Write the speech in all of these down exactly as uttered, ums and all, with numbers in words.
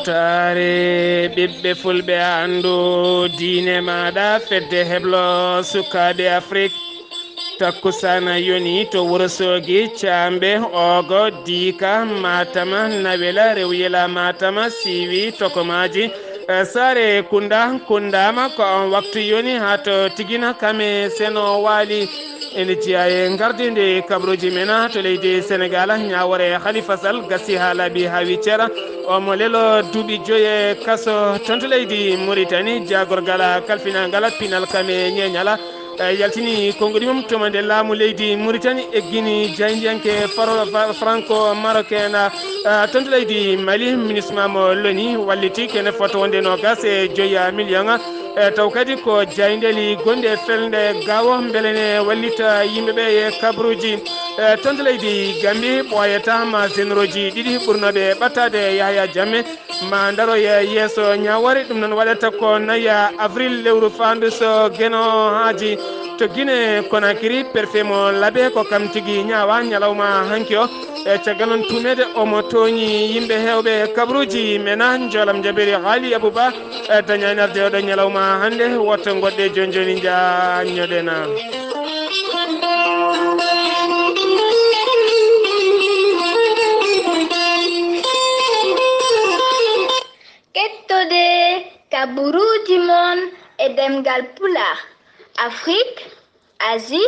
Taare ɓiɓɓe fulɓe, anndu diine maaɗa, fedde heblo sukaaɓe Afrik. Takkusana yoni to Wurosoogi, Caambe, Oogo, Diika, Maatama, Nawela, Rewyela, Maatama, Siiwi, Tokomaaji, eh, Saare Kunda, Kundaama. Ko on waktu yoni haa to Tigina, Kame, Seno, Waali. Ene jeyaa e ngardiinde kabaruuji men to leydi Senegaal, ñaawoore Khalifa Sall gasi haa laaɓi haa wi cera. Omo leloo duuɓi joyi e kaso toon to leydi Muritani. Jaagorgal kalfinaangal pinal Kame Ñeeñala, eh, yaltini konnguɗi mum tuma nde laamu leydi Muritani eggini jaayndiyanke faro-, fa-, franco-marocain, eh, toon to leydi Mali. Minusma mo loni walliti kene fota wonde noogas e joyi million. E taw kadi ko jaayndeeli gonɗi e felnde Gaawo, mbele ne wallita yimɓe ɓe e kabaruuji. E toon to leydi Gambi, ɓooyata ma généraux ji ɗiɗi ɓurnooɓe ɓattaade Yahya Jammeh, ma ndaroya yeeso ñaawoore. Ɗum noon waɗata ko nayi avril lewru faandu so Geno Haaji to Guinée Conakry. Préfet mo Labé ko kam tigi ñaawa ñalawma hanki o. E caggal noon tuumeede omo tooñi yimɓe heewɓe kabaruuji men, njoolam jabeeri Haali Abuba, e dañaani arde oɗo ñalawma hannde. Woto ngoɗɗe jooni jooni njaññoɗen. Kettode kabaruuji mon e ɗemngal Pulaar, Afrik, Asie,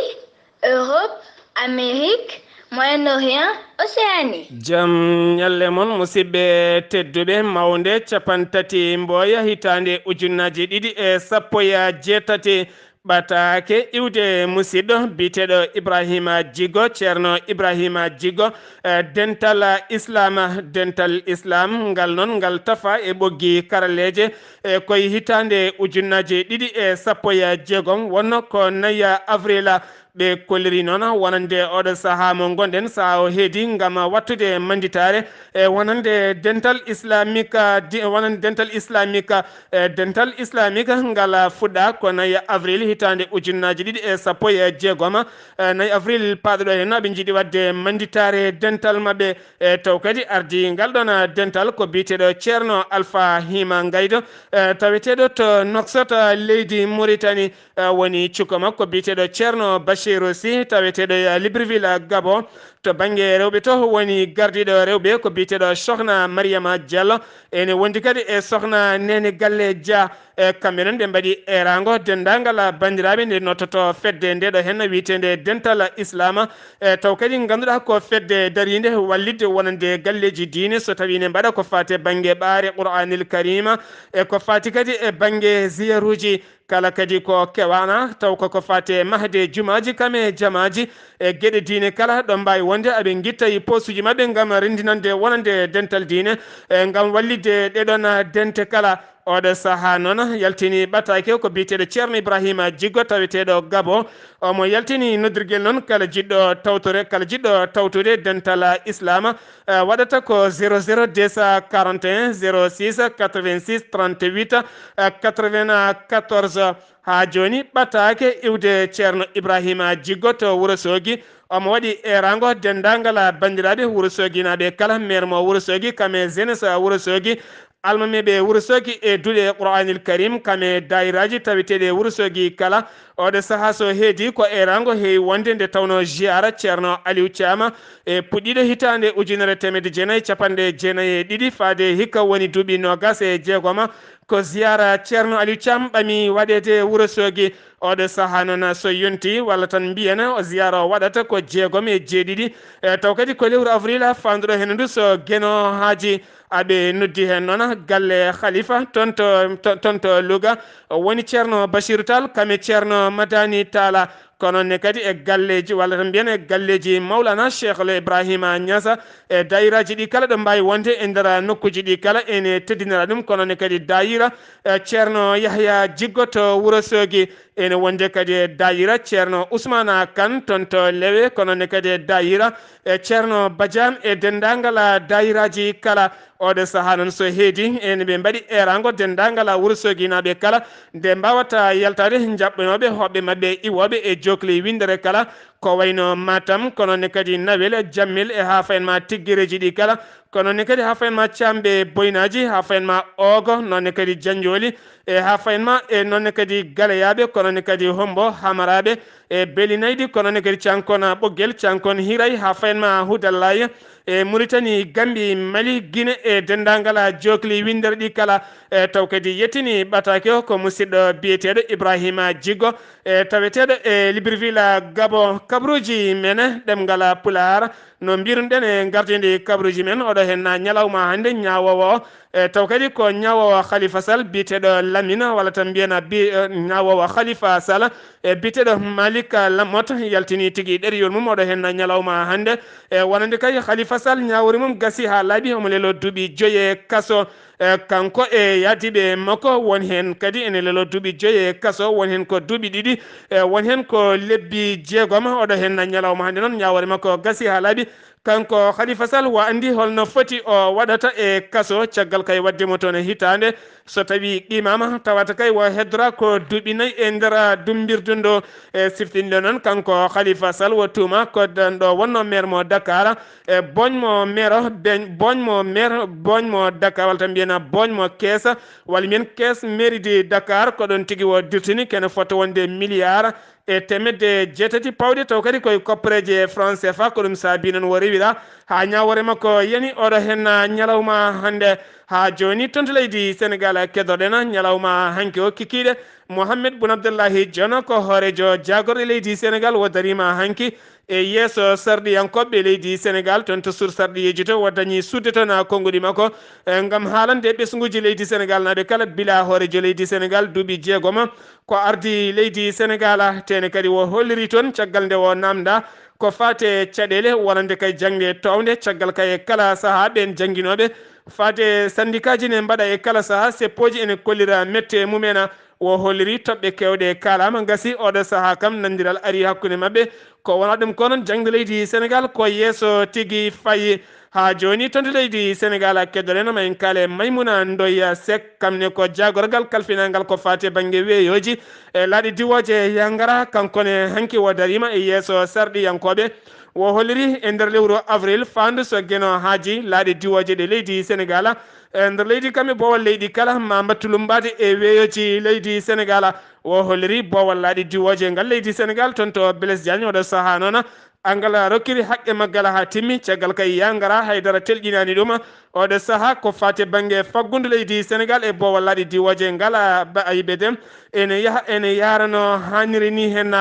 Europe, Amérique, Moyen-Orient, Océanie. Jam ñalle mon, musidɓe tedduɓe. Mawnde cappanɗe tati Mboya hitaande ujunnaaji ɗiɗi e sappo e jeetati, ɓataake iwde musiɗɗo biyeteeɗo Ibrahima Jigo, Ceerno Ibrahima Jigo, eh, dental Islam. Dental Islam ngal noon, ngal tafa e ɓoggi karalleeje, e koye hitaande ujunnaaji ɗiɗi e sappo e jeegom, wonno ko nayi avril. Ɓe kolliri noon wonande oɗo sahaa mo ngonɗen, sahaa o heedi ngam wattude mannditaare, e wonande dental islamique, di-, wonande dental islamique, e dental islamique ngal fuɗɗa ko nayi avril hitaande ujunnaaji ɗiɗi e sappo e jeegom. E nayi avril paaɗo ɗo heen, aɓe njiɗi waɗde mannditaare dental maɓɓe. E taw kadi ardii ngal ɗoon dental ko biyeteeɗo Ceerno Alfa Hima Ngaydo, e taweteeɗo to Nouakchott, leydi Mauritanie. E woni cukko makko biyeteeɗo Ceerno Bachirou Sy, taweteeɗo e Libreville, Gabon. To bannge rewɓe to, woni gardiiɗo rewɓe ko biyeteeɗo Sokhna Mariama Diallo. Ene wondi kadi e Sokhna Nene Galle Dia. E kamɓe noon ɓe mbaɗi eeraango denndaangal banndiraaɓe nde nottoto fedde nde ɗo heen wiyeteende Dental Islaama. E taw kadi ngannduɗaa ko fedde dariinde wallitde wonande galleeji diine, so tawii ne mbaɗa ko faati e bannge ɓaare Qur'aanil Kariima, e ko faati kadi e bannge ziyaruuji. Kala kadi ko kewaana, taw ko ko faati e mahde jumaaji kam e jamaaji, e geɗe diine kala ɗo mbaawi wonde, aɓe ngitta e poosuuji maɓɓe ngam renndinande wonande dental diine, e ngam wallitde ɗee ɗoon dente kala. Oɗo sahaa noon yaltini ɓataake ko biyeteeɗo Ceerno Ibrahima Jiggo, taweteeɗo Gabon. Omo yaltini noddirgel noon kala jiɗɗo tawtore, kala jiɗɗo tawtude dental Islaama, eh, waɗata ko zéro zéro deux cent quarante et un zéro six quatre-vingt-six trente-huit, eh, quatre-vingt-quatorze. Haa jooni ɓataake iwde Ceerno Ibrahima Jiggo to Wuro Soogi. Omo waɗi eeraango denndaangal banndiraaɓe Wuro Sooginaaɓe kala, meer mo Wuro Soogi, kam e jeunesse Wuro Soogi, almameeɓe Wuro Soogi e duɗe Qur'aanil Kariim, kam e daayiraaji taweteeɗe Wuro Soogi kala. Oɗo sahaa so heedi ko eeraango heewi wonde, nde tawnoo ziyaara Ceerno Aliw Caama e puɗɗiiɗo hitaande ujunere teemedde jeenayi e capanɗe jeenayi e ɗiɗi faade hikka woni duuɓi noogaas e jeegoma. Ko ziyaara Ceerno Aliw Caam ɓami waɗeede Wuro Soogi. Oɗo sahaa noon so yonti, walla tan mbiyen o ziyaara o waɗata ko jeegom e jeeɗiɗi. E taw kadi ko lewru avril faanduɗo heen ndu so Geno Haaji. Aɓe noddi heen noon galle Khalifa toon to, to, toon to Louga. Woni Ceerno Bachirou Tall, kam e Ceerno Madani Talla. Kono ne kadi e galleeji, walla tan mbiyen e galleeji Mawlana Cheikh Ibrahima Niass, e daayiraaji ɗi kala ɗo mbaawi wonde e nder nokkuuji ɗi kala, ene teddinira ɗum. Kono ne kadi daayira, e Ceerno Yahya Jiggo to Wuro Soogi, Ene wonde kadi e daayira Ceerno Usmaana Kan toon to Lewe, kono ne kadi e daayira e Ceerno Badiane e denndaangal daayiraaji kala. Oɗo sahaa noon so heedi, ene ɓe mbaɗi eeraango denndaangal Wuro Sooginaaɓe kala, nde mbaawata yaltaade njaɓɓanooɓe hoɓɓe maɓɓe iwooɓe e jookli winndere kala, ko wayno Matam, kono ne kadi Nawel, Jammel e haa fayen ma tiggereeji ɗi kala, kono ne kadi haa fayen ma Caamɓe Boynaaji, haa fayen ma Oogo, noon ne kadi Janjooli, e haa fayen ma e noon ne kadi Galeyaaɓe, kono ne kadi Hombo, Hamaraaɓe, e Beelinaydi, kono ne kadi Cankon Ɓoggel, Cankon Hiray, haa fayen ma Hudallaaye, e Muritani, Gambi, Mali, Gine e denndaangal jookli winndere ɗi kala. E taw kadi yettini ɓataake o ko musidɗo biyeteeɗo Ibrahima Jiggo, e taweteeɗo e Libreville, Gabon. Kabaruuji men ɗemngal Pulaar, no mbirunoɗen e ngardiindi kabaruuji men, oɗo heen na ñalawma hannde ñaawoowo o, e taw kadi ko ñaawoowo Khalifa Sall biyeteeɗo Lamine, walla tan mbiyen bi-, e, ñaawoowo Khalifa Sall, e biyeteeɗo Malick Lamothe yaltini tigi ɗerewol mum, oɗo heen na ñalawma hannde. E wonande kay Khalifa Sall, ñaawori mum gasi haa laaɓi, omo leloo duuɓi joyi e kaso. E, kanko e yaadiiɓe makko, won heen kadi ene leloo duuɓi joyi e kaso, won heen ko duuɓi ɗiɗi, e, won heen ko lebbi jeegom. Oɗo heen na ñalawma hannde noon, ñaawoore makko gasi haa laaɓi. Kanko Khalifa Sall, wa anndi holno foti o waɗata e kaso, caggal kay waɗde mo toon e hitaande. So tawii qiimaama, tawata kay wo heddora ko duuɓi nayi e nder dummbirdu ndu. E siftinde noon, kanko Khalifa Sall wo tuuma ko dan ɗo wonno maire mo Dakar, e boñ mo maire, beñ-, boñ mo maire, boñ mo Dakar, walla tan mbiyen boñ mo keesa, walla mbiyen kees mairie de Dakar, ko ɗon tigi wo dirtini kene fota wonde milliard e teemedde jeetati pawɗe, taw kadi koye koppareeje franc C F A, ko ɗum saabi noon wo rewira haa ñaawoore makko yani oɗo heen ñalawma hannde. Haa jooni toon to leydi Senegal keddorɗen ñalawma hanki o kikiiɗe Mohamed Boun Abdallahi Dionne ko hooreejo jaagorɗe leydi Senegal, wo dariima hanki e yeeso sarɗiyankooɓe leydi Senegal, toon to suur sarɗiyeeji to, wo dañi suuɗde toon konguɗi makko, e, ngam haalande ɓesnguuji leydi Senegal naaɓe kala, bila hooreejo leydi Senegal duuɓi jeegoma ko ardi leydi Senegal, teene kadi wo holliri toon caggal nde o naamnda ko faate caɗeele wonande kay jaŋde toownde, caggal kay e kala sahaa ɓeen jannginooɓe faade sandikaaji ne mbaɗa e kala sahaa, seppooji ene kollira mette mum en. O holliri toɓɓe keewɗe kaalaama, gasi oɗo sahaa kam nanndiral ari hakkunde maɓɓe. Ko wona ɗum ko noon, jaŋde leydi Senegal ko yeeso tigi fayi. Haa jooni toon to leydi Senegal, keddoɗen ma en kaale Maymuna Ndoye Seck, kam ne ko jaagorgal kalfinangal ko faati bannge weeyooji e laaɗe diwooje yangara. Kanko ne hanki o dariima e yeeso sarɗiyankooɓe. O holliri e nder lewru avril faandu so Geno haaji laaɗe diwooje ɗe leydi Senegal, e nder leydi kam e boowal leydi kala, ma mbattu lummbaade e weeyooji leydi Senegal. O holliri boowal laaɗe diwooje ngal leydi Senegal toon to Blaise Diagne, oɗo sahaa noon, angal rokkiri haqqe maggal haa timmi, caggal kay yangara haydara telƴinaani ɗum. Oɗo sahaa ko faati bannge faggundu leydi Senegal e boowal laaɗe diwooje ngal, ba aybe dem ene yaha, ene yaara no haaniri ni heen.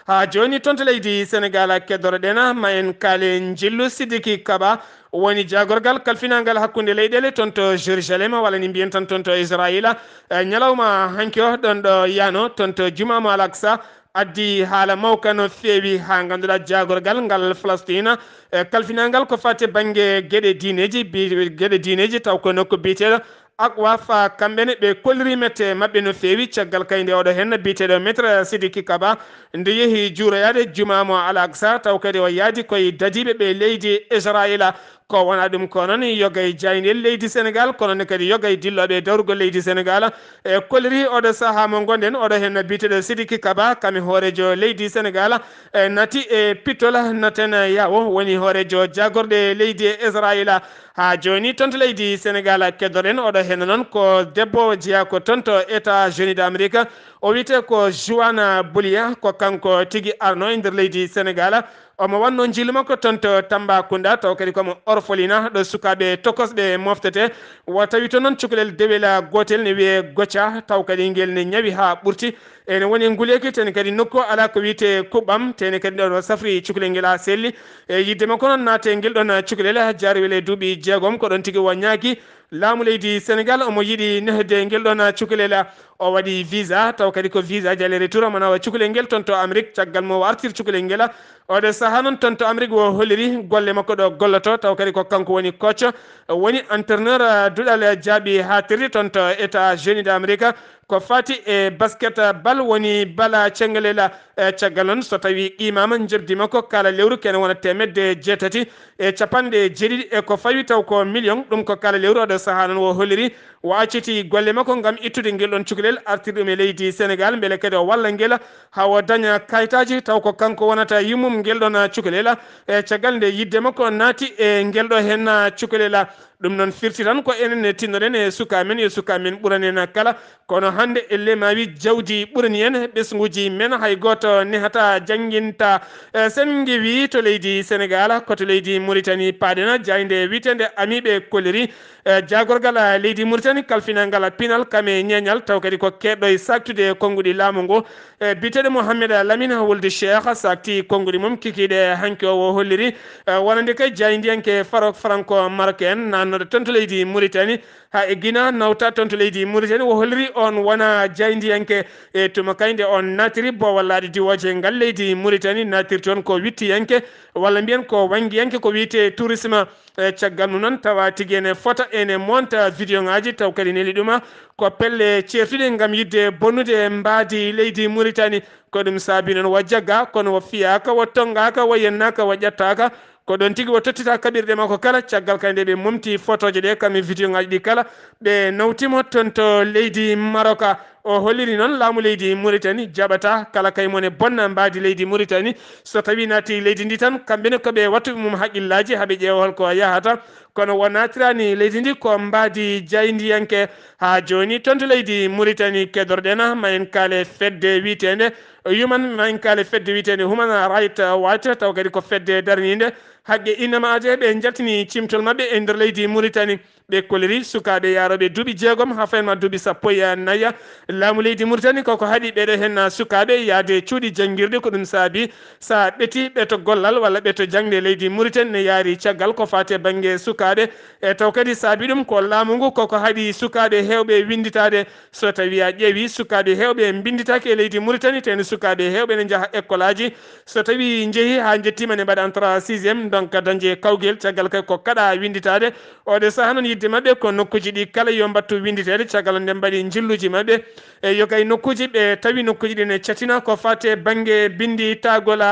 Haa jooni toon to leydi Senegal, keddoroɗen ma en kaale njillu Sidiki Kaba, woni jaagorgal kalfinangal hakkunde leyɗeele toon to Jérusalem, walla ni mbiyen tan toon to Israila. E ñalawma hanki o ɗon ɗo yano toon to Juma mo Al Aqsa, addi haala mawka no feewi haa ngannduɗaa jaagorgal ngal Falastina, e kalfinangal ko faati bannge geɗe diineeji, bi-, geɗe diineeji, taw ko nokku biyeteeɗo Aqwa, fa kamɓe ne ɓe kolliri mette maɓɓe no feewi, caggal kay nde oɗo heen biyeteeɗo Maître Sidiki Kaba nde yehi juuroyaade Juma mo Al Aqsa, taw kadi o yaadi koye dadiiɓe ɓe leydi Israila. Ko wona ɗum ko noon, yoga e jaaynde leydi Senegal, kono ne kadi yoga e dillooɓe e dawrugol leydi Senegal. E kolliri oɗo sahaa mo ngonɗen, oɗo heen biyeteeɗo Sidiki Kaba, kam e hooreejo leydi Senegal, e nati e pittol naten yawo, woni hooreejo jaagorɗe leydi Israila. Haa jooni toon to leydi Senegal, keddoɗen oɗo heen noon ko debbo jeyaa ko toon to États-Unis d'Amérique. O wiyetee ko Juana Bulia, ko kanko tigi arno e nder leydi Senegal. Omo wannoo njillu makko toon to Tambacounda, taw kadi komo orphelinat ɗo sukaaɓe tokosɓe moftete. Wo tawi toon noon cukalel dewel gootel ne wiyee Goca, taw kadi ngel ne ñawi haa ɓurti. Ene woni e nguleeki, teene kadi nokku alaa ko wiyetee kuɓɓam, teene kadi ɗo safri cukalel ngel haa selli. E yiɗde makko noon naate ngel ɗoon cukalel, jaarowel e duuɓi jeegom, ko ɗoon tigi o ñaagi laamu leydi Senegal, omo yiɗi nehde ngel ɗoon cukalel. O waɗi visa, taw kadi ko visa aller retour, omo nawa cukalel ngel toon to Amérique, caggal mo o artir cukalel ngel. Oɗo sahaa noon toon to Amérique o holliri golle makko ɗo gollotoo, taw kadi ko kanko woni coach, woni entraîneur, ah, duɗal jaaɓi haa tirti toon to États-Unis d'Amérique. Ko fati e basket bal woni Bala Cengelela, e caggal noon so tawi qiimama njoɓdi makko kala lewru kene wona temedde jeetati e capanɗe jeeɗiɗi e ko fawi taw ko million, ɗum ko kala lewru. Oɗo saha noon o holliri o acciti golle makko ngam ittude ngel ɗon cukalel artir ɗum e leydi Sénégal, beele kadi o walla ngel haa o daña kayitaji taw ko kanko wonata yummum ngel ɗon cukalel. E caggal nde yidde makko naati e ngel ɗo hen cukalel. Ɗum noon firti tan ko enen tinnoɗen e suka men, yo suka men ɓuran en kala. Kono hannde elle ma wi jawdi ɓurani en, ɓesnguuji men hay gooto nehata jannginta. E sen ngewi to leydi Senegaal, ko to leydi Muritani paaɗen, jaaynde wiyeteende Amiiɓe kolliri, e jaagorgal leydi Muritani kalfinangal pinal kam e ñeeñal, taw kadi ko keedɗo e saaktude konnguɗi laamu ngu. E biyeteeɗo Mohamed Lamine Wulde Cheikh saakti konnguɗi mum kikiiɗe hanki o, o holliri, e wonande kay jaayndiyanke faro franco marocain en naatnooɗo toon to leydi Muritani, haa e Gina nawta toon to leydi Muritani. O holliri on wona jaayndiyanke e tuma kay nde on naatiri boowal laaɗe diwooje ngal leydi Muritani, naatiri toon ko wittiyanke walla mbiyen ko wanngiyanke ko wiyetee tourisme. E caggal mum noon tawa tigi ene fota, ene monta vidéo ŋaaji, taw kadi neli ɗuma ko pelle ceertuɗe ngam yiɗde bonnude mbaadi leydi Muritani. Ko ɗum saabi noon o jagga, kono o fiyaaka, o tonngaaka, o yennaaka, o ƴettaaka. Ko ɗoon tigi o tottita kaɓirɗe makko kala, caggal kay nde ɓe momti fotooje ɗe kam e vidéo ŋaaji ɗi kala, ɓe nawti mo toon to leydi Maroka. O holliri noon laamu leydi Muritani jaɓata kala kay mone bonna mbaadi leydi Muritani. So tawi naati leydi ndi tan, kamɓe ne ko ɓe wattuɓe mum haqqillaaji haa ɓe ƴeewa hol ko yahata. Kono o naatirani leydi ndi ko mbaadi jaayndiyanke. Haa jooni toon to leydi Muritani kedorɗen, ma en kaale fedde wiyeteende Human, ma en kaale fedde wiyeteende Human Rights Watch, taw kadi ko fedde daraniinde haqqe innama aade, ɓe njaltini cimtol maɓɓe e nder leydi Muritani. Ɓe kolliri sukaaɓe yaarooɓe duuɓi jeegom haa fayin ma duuɓi sappo e nayi. Laamu leydi Muritani koko haɗi ɓeeɗo hen sukaaɓe yahde cuuɗi janngirɗi. Ko ɗum saabi so a ɓetii ɓeto gollal walla ɓeto jaŋde leydi Muritani ne yaari caggal ko faati e bannge sukaaɓe. E taw kadi saabi ɗum ko laamu ngu koko haɗi sukaaɓe heewɓe winnditaade. So tawi a ƴeewi sukaaɓe heewɓe mbinnditaaki e leydi Muritani, tawde sukaaɓe heewɓe ne njaha ekkolaaji. So tawi njehi haa njettiima ne mbaɗa entrée sixième, donc dañde kawgel, caggal kay ko kaɗa winnditaade. Oɗo saha noon yidde maɓɓe ko nokkuuji ɗi kala yo mbattu winnditeede, caggal nde mbaɗi njilluuji maɓɓe. E yo gay nokkuuji ɓe tawi nokkuuji ɗi ne catina ko faati e bannge binnditagol.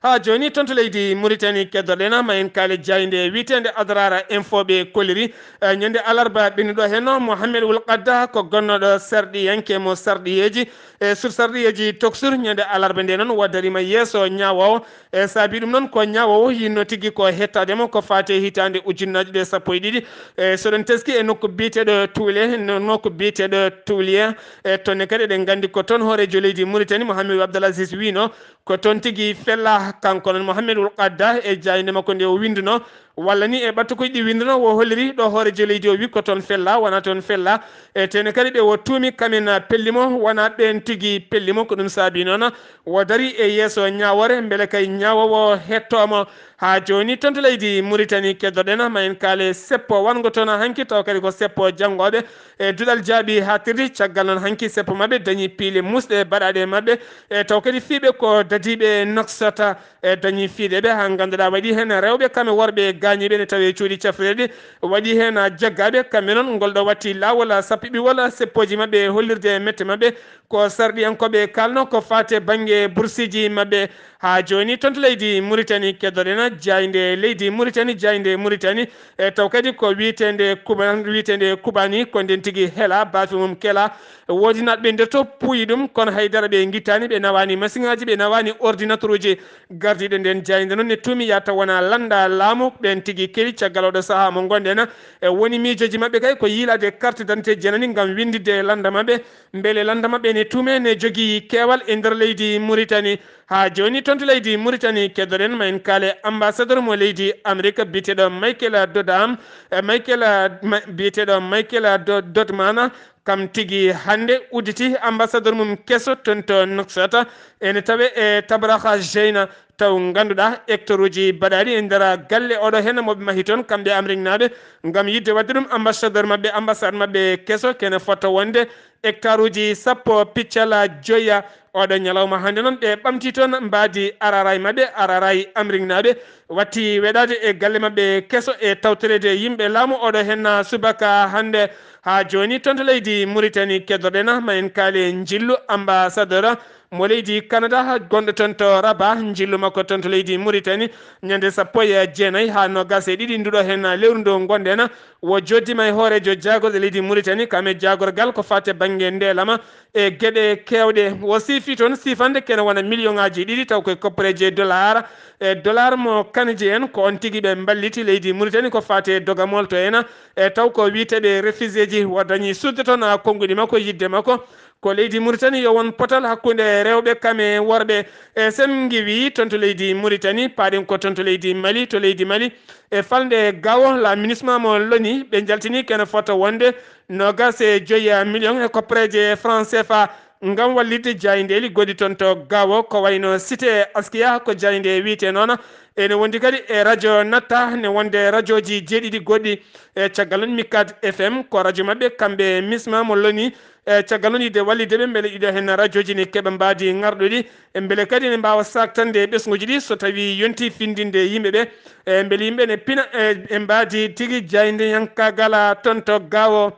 Haa jooni toon to leydi Muritani keddoɗen ma en kaale jaaynde wiyeteende Adraara Info ɓe kolliri, e, ñande alarba ɓennuɗo heen o Mohamed Wul Qadda ko gonnooɗo sarɗiyanke mo sarɗiyeeji, e, sur sarɗiyeeji toksur. Ñande alarba nde noon o dariima yeeso ñaawoowo, e, saabi ɗum noon ko ñaawoowo yinno tigi ko hettaade mo ko faati e hitaande ujunnaaji ɗe sappo e ɗiɗi. E, so ɗon teski e nokku biyeteeɗo Tuule, no-, nokku biyeteeɗo Tuuliya, e, toon ne kadi eɗen nganndi ko toon hooreejo leydi Muritani Mohamed Abdel Aziz wiino ko toon tigi fella. Kanko noon Mohamed Wul Qadda e jaaynde makko nde o winnduno, walla ni e ɓattukuuji ɗi winnduno, o holliri ɗo hooreejo leydi o wi ko toon fella, wona toon fella. E tawde kadi ɓe o tuumi kamen pelli mo, wona ɓeen tigi pelli mo. Ko ɗum saabi noon o dari e yeeso ñaawoore mbele kay ñaawoowo hettoo mo. Haa jooni toon to leydi Muritani keddoɗen ma en kaale seppo wanngo toon hanki, taw kadi ko seppo janngooɓe e duɗal jaaɓi haaɗtirde. Caggal noon hanki seppo maɓɓe dañi piile muusɗe baɗaaɗe e maɓɓe, e taw kadi fiyɓe ko dadiiɓe noksata, e dañi fiyde ɓe haa ngannduɗaa waɗi heen rewɓe kam e worɓe gaañiiɓe ne tawee cuuɗi cafrirɗi, waɗi heen jaggaaɓe kamɓe noon. Ngol ɗo watti laawol sappiɓiwol seppooji maɓɓe hollirde e mette maɓɓe ko sarɗiyankooɓe kaalno ko faati e bannge bursiiji maɓɓe. Haa jooni toon to leydi Muritani keddoɗen jaaynde leydi Muritani, jaaynde Muritani, e taw kadi ko wiyeteende Kuban, wiyeteende Kubani ko ndeen tigi hela baafe mum kela. Woodi naatɓe nder to puuyi ɗum, kono haydara ɓe ngittaani, ɓe nawaani masiŋaaji, ɓe nawaani ordinatoruuji. Gardiiɗo ndeen jaaynde noon ne tuumi yahata wona lannda laamu ɓeen tigi keli. Caggal oɗo sahaa mo ngonɗen, e woni miijooji maɓɓe kay ko yiilaade carte d'identité jenani ngam winnditde e lannda maɓɓe, mbele lannda maɓɓe ne tuume ne jogii keewal e nder leydi Muritani. Haa jooni toon to leydi Muritani keddoɗen ma en kaale ambassadeur mo leydi Amerique biyeteeɗo Michael Dodam, e Michael, ma-, biyeteeɗo Michael Do-, Dodman, kam tigi hannde udditi ambassadeur mum keso toon to Nouakchott, ene tawe e Tabraxa Jeyna, taw ngannduɗaa hectare uji baɗaaɗi e nder galle oɗo heen mo ɓe mahi toon kamɓe Ameriknaaɓe ngam yiɗde waɗde ɗum ambassadeur maɓɓe, ambassade maɓɓe keso kene fota wonde Hectare uji sappo piccala joya. Oɗo ñalawma hannde noon ɓe ɓamti toon mbaadi araray maɓɓe, araray Amrik naaɓe watti weɗaade e galle maɓɓe keso e tawtoreede yimɓe laamu oɗo henna subaka hannde. Haa jooni toon to leydi Muritani keddoɗen ma en kaali njillu ambassadeur mo leydi Canada gonɗo toon to Rabat, njillu makko toon to leydi Muritani ñande sappo e jeenayi haa noogas e ɗiɗi nduɗo heen lewru ndu ngonɗen. Wo jooɗdiima e hooreejo jaagorɗe leydi Muritani kam e jaagorgal ko faati e bannge ndeelama e geɗe keewɗe. Wo siifi toon siifande kene wona miliyoŋaaji ɗiɗi taw koye kopporeeje dollar e dollar mo kanadi en ko on tigi ɓe mballiti leydi Muritani ko faati e dogamol to ena e taw ko wiyeteeɓe réfugiéji. Wo dañi sudde toon a konnguɗi makko yidde makko ko leydi Muritani yo won potal hakkunde rewɓe kam e worɓe e sen ngiwi toon to leydi Muritani paaɗen ko toon to leydi Mali, to leydi Mali e falnde gawo la minisma mo loni ɓe njaltini kene fota wonde noogas e joyi miliyoŋ e kopporeeje franc C F A ngam wallitde jaayndeeli goɗɗi toon to gawo ko wayno cité askiya ko jaaynde wiyte noon. Ene wondi kadi e radio natta ne wonde radioji jeeɗiɗi goɗɗi e caggal noon Mikkat F M ko radio maɓɓe kamɓe misma mo loni e caggal noon yidde wallitde ɓe mbele ɗiɗo heen radioji ne keɓa mbaadi ŋarɗuɗi e mbele kadi ne mbaawa saktande ɓesnguji ɗi so tawi yonti findinde yimɓe ɓe e mbele yimɓe ne pina e e mbaadi tigi jaayndiyankaagal toon to gawo.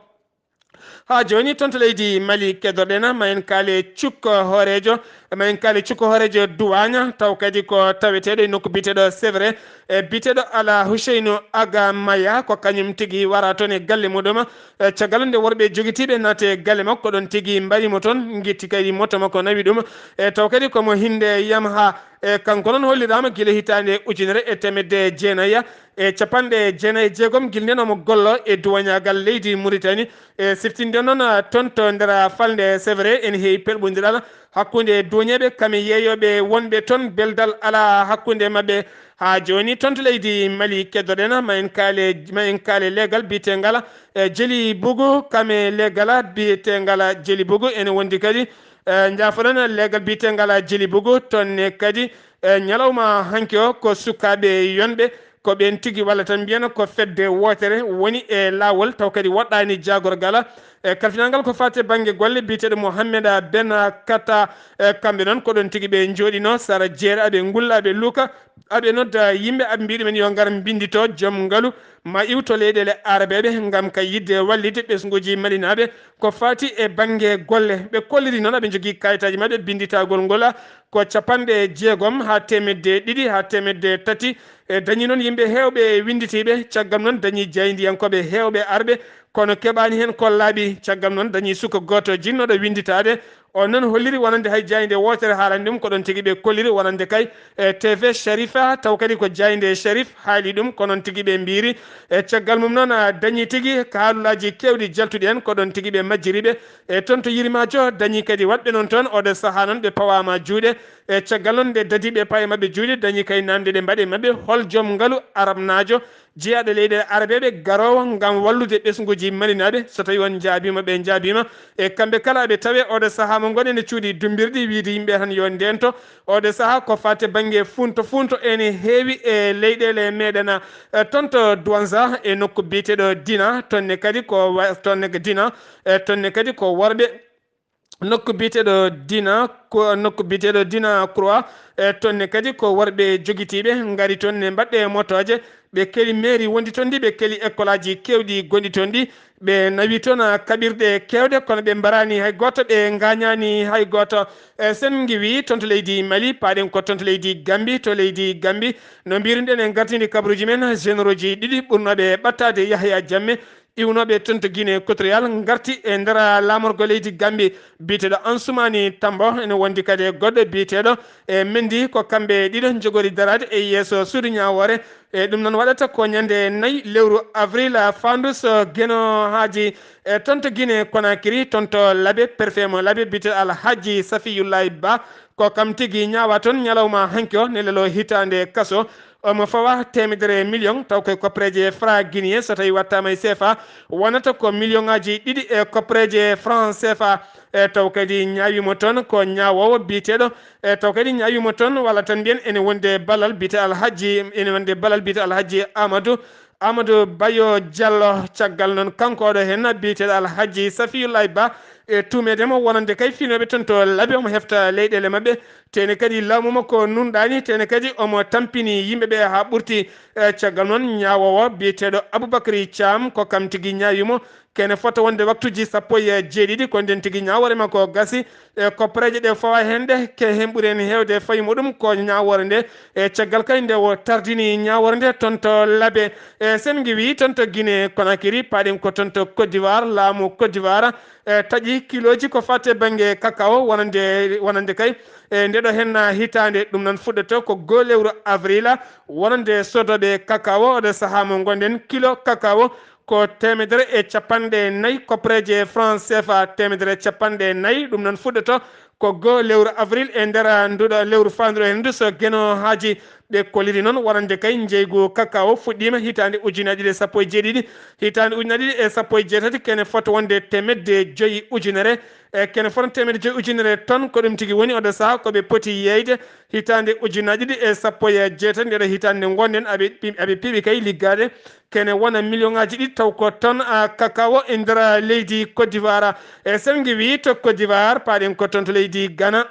Haa jooni toon to leydi Mali keddoɗen ma en kaale cukko hooreejo ma en kaale cukko hooreejo duwaaña taw kadi ko taweteeɗo e nokku biyeteeɗo Sevre e biyeteeɗo Ala Huseynu Aga Maya ko kañum tigi wara toon e galle muɗum e caggal nde worɓe jogitiiɓe naati e galle makko ɗoon tigi mbaɗi mo toon ngitti kadi moto makko nawi ɗum e taw kadi komo hinde Yamaha e kanko noon holliraama gila hitaande ujunere e teemedde jeenaya e capanɗe jeenayi e jeegom gila nden omo gollo e duwañaagal leydi Muritani e siftinde noon toon to nder falnde Sevre ene heewi pelɓondiral hakkunde duwañeeɓe kam e yeeyooɓe wonɓe toon beldal alaa hakkunde maɓɓe. Haa jooni toon to leydi Mali keddoɗen ma en kaale ma en kaale leegal biyeteengal e Jeli Bugu kam e leegal biyeteengal Jeli Bugu ene wondi kadi e njaafoɗen leegal biyeteengal Jeli Bugu toon ne kadi e ñalawma hanki o ko sukaaɓe yonɓe ko ɓeen tigi walla tan mbiyen ko fedde wootere woni e laawol taw kadi woɗɗaani jaagorgal e kalfinal ngal ko faati e bannge golle biyeteeɗo Mohammed Ben Kata e kamɓe noon ko ɗoon tigi ɓe njooɗino sara jeere aɓe ngulla aɓe luuka aɓe nodda yimɓe aɓe mbiya ɗumen yo ngar mbinndito joom ngalu ma iwto leyɗeele aarabeeɓe ngam ka yiɗde wallitde ɓesnguuji malinaaɓe ko faati e bannge golle. Ɓe kolliri noon aɓe njogii kayitaaji maɓɓe binnditagol ngol ko capanɗe jeegom haa teemedde ɗiɗi haa teemedde tati e dañi noon yimɓe heewɓe winnditiiɓe caggal noon dañi jaayndiyankooɓe heewɓe arɓe kono keɓaani heen ko laaɓi caggal noon dañi suka gooto jinnooɗo winnditaade. On noon holliri wonande hay jaaynde wootere haalani ɗum ko ɗoon tigi ɓe kolliri wonande kay e T V Sharifa taw kadi ko jaaynde Sharif haali ɗum ko noon tigi ɓe mbiiri e caggal mum noon dañi tigi kaalulaaji keewɗi jaltuɗi heen ko ɗoon tigi ɓe majjiri ɓe e toon to Yirimaajo dañi kadi waɗɓe noon toon oɗo sahaa noon ɓe pawaama juuɗe e caggal noon nde dadiiɓe paye maɓɓe juuɗe dañi kay naamnde ɗe mbaɗe maɓɓe hol joom ngalu arabnaajo jeyaaɗo leyɗe arabeeɓe garoowo ngam wallude ɓesnguuji malinaaɓe so tawii on njaabiima ɓe njaabiima e kamɓe kala aɓe tawe oɗo sahaa mo ngonɗen e cuuɗi dummbirɗi wiyde yimɓe tan yo ndeento oɗo sahaa ko faati bannge funto funto ene heewi e leyɗeele meɗen e toon to Douenza e nokku biyeteeɗo Dina toon ne kadi ko wa- toon ne Dina e toon ne kadi ko worɓe nokku biyeteeɗo Dina ko nokku biyeteeɗo Dina Croix e toon ne kadi ko worɓe jogitiiɓe ngari toon ne mbaɗɗe motooje ɓe keli mairie wondi toon ndi ɓe keli école aji keewɗi gonɗi toon ɗi ɓe nawi toon kaɓirɗe keewɗe kono ɓe mbaraani hay gooto ɓe ngaañaani hay gooto e sen ngiwi toon to leydi Mali paaɗen ko toon to leydi Gambi to leydi Gambi no mbiruɗen en gartindi kabaruuji men généraux ji ɗiɗi ɓurnooɓe ɓattaade Yahya Jammeh iwnooɓe toon to Guinée Equatorial ngarti e nder laamorgo leydi Gambie biyeteeɗo Ansoumani Tambo ene wondi kadi e goɗɗo biyeteeɗo e Mendy ko kamɓe ɗiɗo njogori daraade e yeeso suudu ñaawoore e ɗum noon waɗata ko ñande nayi lewru avril Fandus Geno Haaji e toon to Guinée Conakry toon to Labe préfet mo Labe biyeteeɗo Alhaji Safiyullahi Ba ko kam tigi ñaawa toon ñalawma hanki o ne lelo hitaande kaso omo fawa teemedere million taw koye koppereeje franc guinéen so tawi wattaama e C F A wonata ko million ngaji ɗiɗi e koppereeje franc C F A e taw kadi ñaawimo toon ko ñaawoowo biyeteeɗo e taw kadi ñaawimo toon walla tan mbiyen ene wonde ballal biyete Alhaji ene wonde ballal biyete Alhaji Amadou Amadou Bayo Diallo caggal noon kanko oɗo heen biyeteeɗo Alhaji Safiyullahi Ba e tuumeede mo wonande kay finooɓe toon to labe, omo hefta leyɗeele maɓɓe. Tene kadi laamu makko nunɗaani, tene kadi omo tampini yimɓe ɓe haa ɓurti. E caggal noon, ñaawoowo biyeteeɗo Aboubacry Thiam, ko kam tigi ñaawi mo. Kene fota wonde waktuuji sappo e jeeɗiɗi, ko ndeen tigi ñaawoore makko gasi. E koppareeje ɗe fawa heen ɗe, ke heen ɓuri heen heewde fayi muɗum ko ñaawoore nde. E caggal kay nde o tardini ñaawoore nde toon to labe. E sen ngiwi toon to Guinée Conakry, paaɗen ko toon to Côte d'Ivoire, laamu Côte d'Ivoire e taƴi kilooji ko faati e bannge kakao wonande, wonande kay e ndeɗo heen hitaande. Ɗum noon fuɗɗoto ko goo lewru avril wonande soodooɓe kakao. Oɗo sahaa mo ngonɗen, kilo kakao ko teemedere e capanɗe nayi koppareeje franc C F A, teemedere e capanɗe nayi. Ɗum noon fuɗɗoto ko goo lewru avril e nder nduɗo lewru faanduɗo heen ndu, so Geno Haaji. Ɓe kolliri noon wonande kay njeygu kakao fuɗɗiima hitaande ujunnaji ɗiɗi e sappo e jeeɗiɗi, hitaande ujunnaji ɗiɗi e sappo e jeetati, kene fota wonde teemedde joyi ujunere, e kene fota teemedde joyi ujunere tonnes. Ko ɗum tigi woni oɗo sahaa ko ɓe poti yeeyde hitaande ujunnaji ɗiɗi e sappo e jeetati. Ndeɗo hitaande nde ngonɗen, aɓe, aɓe piɓi kay liggaade. Kene wona million ŋaaji ɗiɗi taw ko tonnes, a, kakao e nder leydi Côte d'Ivoire. E sen ngiwi to Côte d'Ivoire, paaɗen ko toon to leydi Ghana.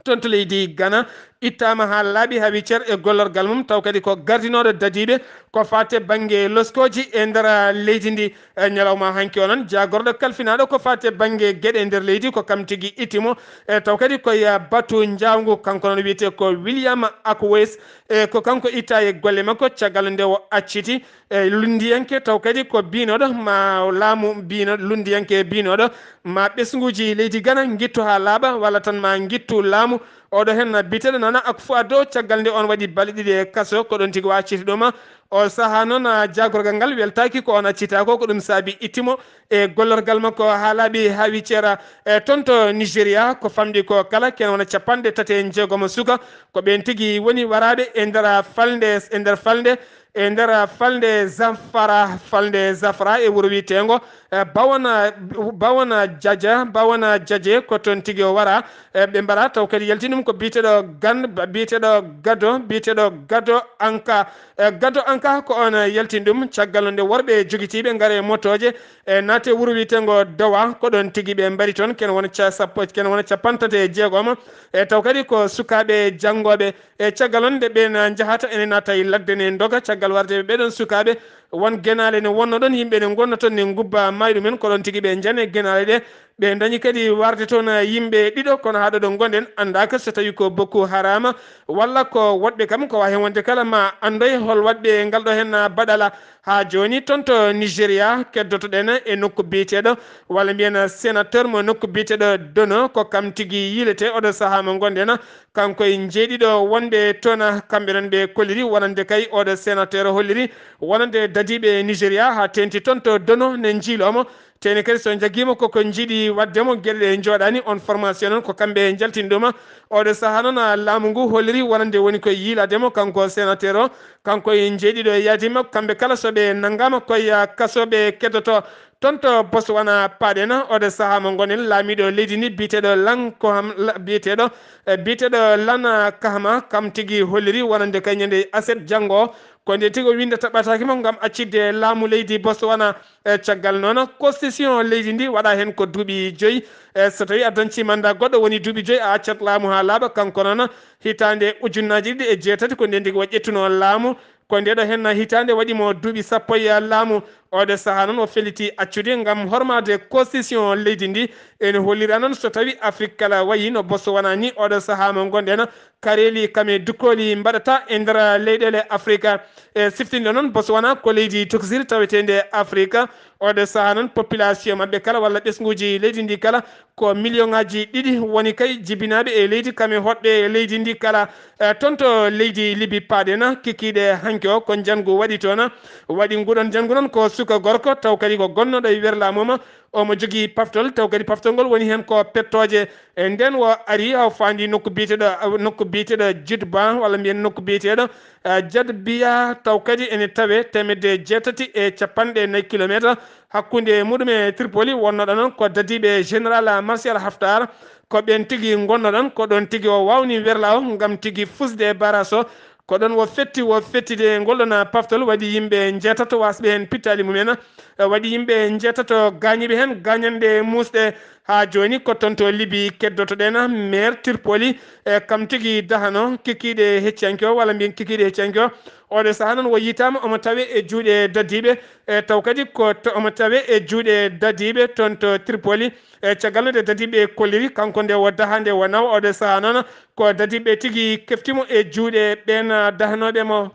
Toon to leydi Ghana, ittaama haa laaɓi, haa wii cer e gollorgal mum, taw kadi ko gardinooɗo dadiiɓe ko faati e bannge loskooji e nder leydi ndi. E ñalawma hanki o noon, jaagorɗo kalfinaaɗo ko faati e bannge geɗe nder leydi, ko kam tigi itti mo. E taw kadi ko e batu njaawngu, kanko noon wiyetee ko William Akwes. E ko kanko itta e golle makko caggal nde o acciti e lunndiyanke, taw kadi ko biinooɗo ma laamu biino-, lunndiyanke biinooɗo ma ɓesnguuji leydi Ghana ngittu haa laaɓa, walla tan ma ngittu laamu. Oɗo heen biyeteeɗo Nana Akufo-Addo, caggal nde on waɗi balɗe ɗiɗi e kaso, ko ɗon tigi o acciti ɗum. O sahaa noon, a, jaagorgal ngal weltaaki ko on accita ko, ko ɗum saabi itti mo e gollorgal makko haa laaɓi, haa wii cer. E toon to Nigeria, ko famɗi ko kala, kene wona capanɗe tati e jeegom suka, ko ɓeen tigi woni waraaɓe e nder falnde, e nder falnde, e nder falnde Zamfara, falnde Zamfara e wuro wiyeteengo, e, Bawana, Bawana Jaja, Bawana Jaje, ko toon tigi o wara. E, ɓe mbara taw kadi yalti ɗum ko biyeteeɗo Gan, biyeteeɗo Gado, biyeteeɗo Gado Anka. E, Gado Anka ko on yaltini ɗum, caggal nde worɓe jogitiiɓe ngare motooje, e, naate wuro wiyeteengo Dowa, ko ɗon tigi ɓe mbari toon, ken wona ca-, sappo, ken wona capanɗe tati e jeegom. E, taw kadi ko sukaaɓe janngooɓe. E caggal on nde ɓeen njahata, ene naata e ladde ne ndoga. Caggal warde ɓeɗon sukaaɓe, won genaale ne wonno ɗon, yimɓe ne ngonna toon, ne ngubba maayi ɗumen, ko ɗon tigi ɓe njane genaale ɗe. Ɓe dañi kadi warde toon yimɓe ɗiɗo, kono haa ɗo ɗo ngonɗen anndaaka so tawi ko Boko Haram walla ko woɗɓe, kam ko waawi heen wonde kala ma anndoy hol waɗɓe ngal ɗo heen baɗala. Haa jooni toon to Nigeria keddotoɗen e nokku biyeteeɗo, walla mbiyen sénateur mo nokku biyeteeɗo Dono, ko kam tigi yiiletee oɗo sahaa mo ngonɗen. Kanko e jeeɗiɗo wonɓe toon, kamɓe noon ɓe kolliri wonande kay oɗo sénateur holliri wonande dadiiɓe Nigeria haa teenti toon to Dono ne njiiloo mo. Tene kadi so jaggiima koko njiɗi waɗde mo geɗe ɗe njooɗaani, on formation noon ko kamɓe njaltini ɗum. Oɗo sahaa noon, a, laamu ngu holliri wonande woni ko yiilaade mo kanko sénateur o. Kanko e jeeɗiɗo yaadiima, kamɓe kala so ɓe nanngaama ko e, a, kaso ɓe keddoto. Toon to Botswana paaɗen, oɗo sahaa mo ngonɗen, laamiiɗo leydi ndi biyeteeɗo Lan Koham, la-, biyeteeɗo, e, biyeteeɗo Lan Kahama, kam tigi holliri wonande kay ñande aset janngo o, ko nde tigi o winndata ɓataake makko ngam accitde laamu leydi Botswana. E, caggal noon, constitution leydi ndi waɗa heen ko duuɓi joyi. E, so tawi a dañci mandat goɗɗo woni duuɓi joyi, a accat laamu haa laaɓa. Kanko noon, hitaande ujunnaaji ɗiɗi e jeetati, ko nden tigi o ƴettuno laamu. Ko nde ɗo heen hitaande waɗi mo duuɓi sappo e laamu. Oɗo sahaa noon o felliti accude ngam hormaade constitution leydi ndi. Ene hollira noon so tawi Afrik kala wayi no Botswana ni, oɗo sahaa mo ngonɗen, kareeli kam e dukkooli mbaɗata e nder leyɗeele Afrika. E siftinde noon, Botswana ko leydi tokosiri taweteende Afrika. Oɗo sahaa noon, population maɓɓe kala walla ɓesnguuji leydi ndi kala ko million ŋaaji ɗiɗi woni kay jibinaaɓe e leydi kam e hoɗɓe e leydi ndi kala. E, toon to leydi Libi paaɗen, kikiiɗe hanki o ko njanngu waɗi toon. Waɗi nguɗon njanngu noon ko suka gorko, taw kadi ko gonnooɗo e werlaa mum. Omo jogii paftol, taw kadi paftol ngol woni heen ko pettooje. E ndeen o ari, o faandi nokku biyeteeɗo, nokku biyeteeɗo Judba, walla mbiyen nokku biyeteeɗo, eh, Jadbiya, taw kadi ene tawee teemedde jeetati e capanɗe nayi kilomeeter hakkunde muɗum e Tripoli. Wonnoɗo noon ko dadiiɓe Général Martial Haftar, ko ɓeen tigi ngonnoɗon, ko ɗoon tigi o waawni werlaa o ngam tigi fusde e baras o. Ko ɗoon o fetti, o fettide ngol ɗoon paftol, waɗi yimɓe njeetato waasɓe heen pittaali mumen, waɗi yimɓe njeetato gaañiiɓe heen gaañanɗe muusɗe. Haa jooni ko toon to Libi keddoto-ɗen. Meer Tripoli, e kam tigi dahano kikiiɗe hecciyanke o, walla mbiyen kikiiɗe hecciyanke o. Oɗo sahaa noon o yiytaama omo tawee e juuɗe dadiiɓe, e taw kadi ko to, omo tawee e juuɗe dadiiɓe toon to Tripoli. E caggal nde dadiiɓe kolliri, kanko nde o dahaa nde o nawa, oɗo sahaa noon ko dadiiɓe tigi keftimo e juuɗe ɓeen dahanooɓe mo.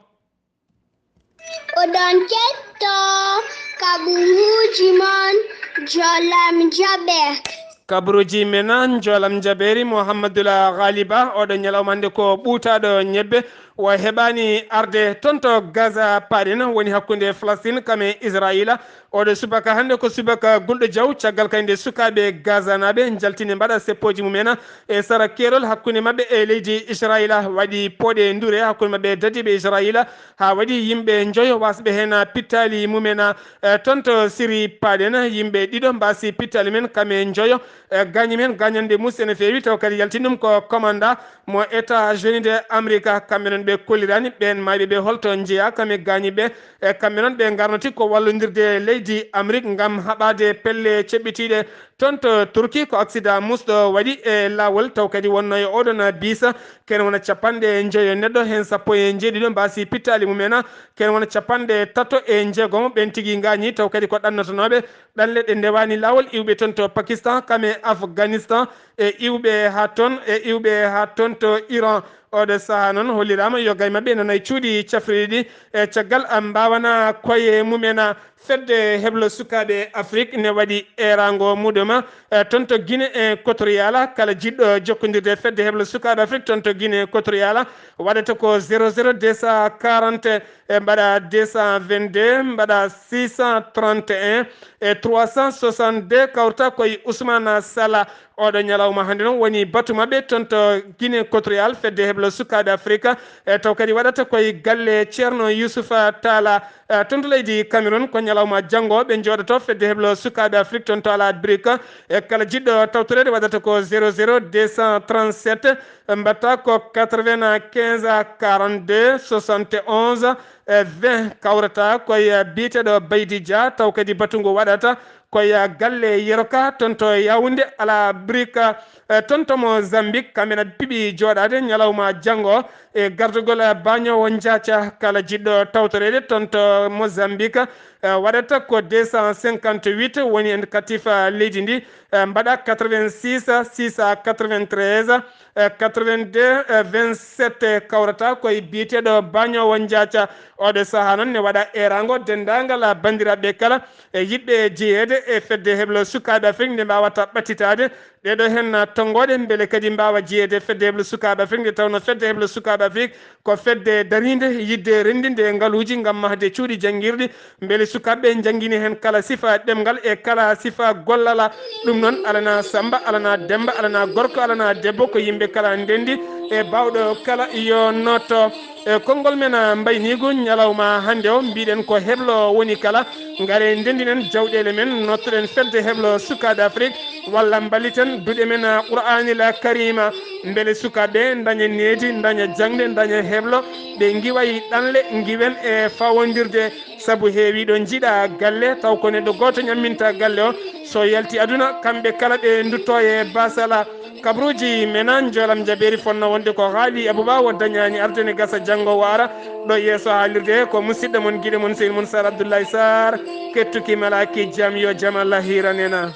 Oɗon ketto kaɓuruuji mon jolam jaɓe. Kabaruuji men jolam jabeeri Muhammadul Ghaliba, oɗo ñalawma hannde ko ɓuutaaɗo ñebbe, o heɓaani arde toon to Gaza paaɗen, woni hakkunde Falastin kam e Israayiila. Oɗo subaka hannde ko subaka gulɗo jaw, caggal kadi nde sukaaɓe Gazanaaɓe njaltini mbaɗa seppooji mumen e sara keerol hakkunde maɓɓe e leydi Israayiila. Waɗi pooɗe ndure hakkunde maɓɓe e dadiiɓe Israayiila, haa waɗi yimɓe njoyo wasɓe heen pittaali mumen, e, toon to Siri paaɗen. Yimɓe ɗiɗo mbaasi pittaali men kam e njoyo, e, gaañi men gaañande muus ene feewi, taw kadi yaltini ɗum ko commanda mo États-Unis de Amérique. Kamɓe noon ɓe kolliraani ɓeen maayɓe ɓe holto njeyaa kam e gaañiiɓe, e kamɓe noon ɓe ngarnoti ko wallondirde leydi Amérique ngam haɓaade pelle ceɓɓitiiɗe toon to Turki. Ko accident musɗo waɗi e laawol, taw kadi wonnoo e oɗon biisa kene wona capanɗe njoyo neɗɗo, heen sappo e njeeɗiɗo mbaasi pittaali mumen, kene wona capanɗe tato e njeegomo ɓeen tigi ngaañi, taw kadi ko ɗannotonooɓe ɗanle ɗe ndewaani laawol, iwɓe toon to Pakistan kam e Afghanistan, e iwɓe haa toon, e iwɓe haa toon to Iran. Oɗo sahaa noon holliraama yo gay maɓɓe nanay cuuɗi cafriɗi ɗi, e caggal a mbaawana koye mumen. Fedde heblo sukaaɓe Afrik ne waɗi eeraango muɗum, e, toon to Guinée Équatoriale. Kala jiɗɗo jokkondirde fedde heblo sukaaɓe Afrik toon to Guinée Équatoriale, waɗata ko zéro zéro deux cent quarante, e mbaɗa deux cent vingt-deux, mbaɗa six cent trente et un, e trois cent soixante-deux, kawrata koye Ousmane Sala. Oɗo ñalawma hannde noon woni batu maɓɓe toon to Guinée Équatoriale, fedde heblo sukaaɓe Afrika, e taw kadi waɗata koye galle Ceerno Yusufa Taala, e toon to leydi Cameroun. Ko ñalawma janngo ɓe njooɗoto fedde heblo sukaaɓe Afrique toon to Ala Brique, e kala jiɗɗo tawtoreede waɗata ko zéro zéro deux cent trente-sept, mbaɗta ko quatre-vingt-quinze quarante-deux soixante et onze, e vingt, kawrata koye biyeteeɗo Baydi Dia, taw kadi batu ngu waɗata koye galle Yero Ka toon to Yaoundé, Ala Brique, e toon to Mozambique. Kamɓe na piɓi jooɗaade ñalawma janngo e gardugol bañoowo njaaca. Kala jiɗɗo tawtoreede toon to Mozambique, e waɗata ko deux cent cinquante-huit woni indicatif, e, leydi ndi, e mbaɗa quatre-vingt-six six cent quatre-vingt-treize, e quatre-vingt-deux, e vingt-sept, kawrata koye biyeteeɗo bañoowo njaaca. Oɗo sahaa noon ne waɗa eeraango denndaangal banndiraaɓe kala e yiɗɓe jeyeede e fedde heblo sukaaɓe Afrik nde mbaawata ɓatitaade ɗeeɗo heen tonngooɗe, mbele kadi mbaawa jeyeede fedde heblo sukaaɓe Afrik, nde tawnoo fedde heblo sukaaɓe Afrik ko fedde dariinde yiɗde renndinde ngaluuji ngam mahde cuuɗi janngirɗi, mbele sukaaɓe ɓe njanngini heen kala sifa ɗemngal e kala sifa gollal. Ɗum noon, alanaa Sammba, alanaa Demmba, alanaa gorko, alanaa debbo, ko yimɓe kala ndenndi e baawɗo kala yo nooto. E konngol men, a, mbayniigu ñalawma hannde o, mbiɗen ko heblo woni kala, ngare ndenndinen jawɗeele men, nottoɗen fedde heblo sukaaɓe Afrik, walla mballiten duɗe men, a, Qur'aanil Kariima, mbele sukaaɓe ndaña needi, ndaña jaŋde, ndaña heblo, ɓe ngiway ɗanle, ngiwen e fawondirde, sabu heewiiɗo njiɗa galle, taw ko neɗɗo gooto ñamminta galle o, so yalti aduna, kamɓe kala ɓe ndutto e basala. Kabruuji mena njoolam jabeeri fotnoo wonde ko haali Abouba o dañaani arde ne gasa janngo o ara ɗo yeeso haalirde ko musidɗo mon giɗo mon sehil mon Sar Abdoulaye Sar kettuki malaaki jam yo jam Allah hiiran en.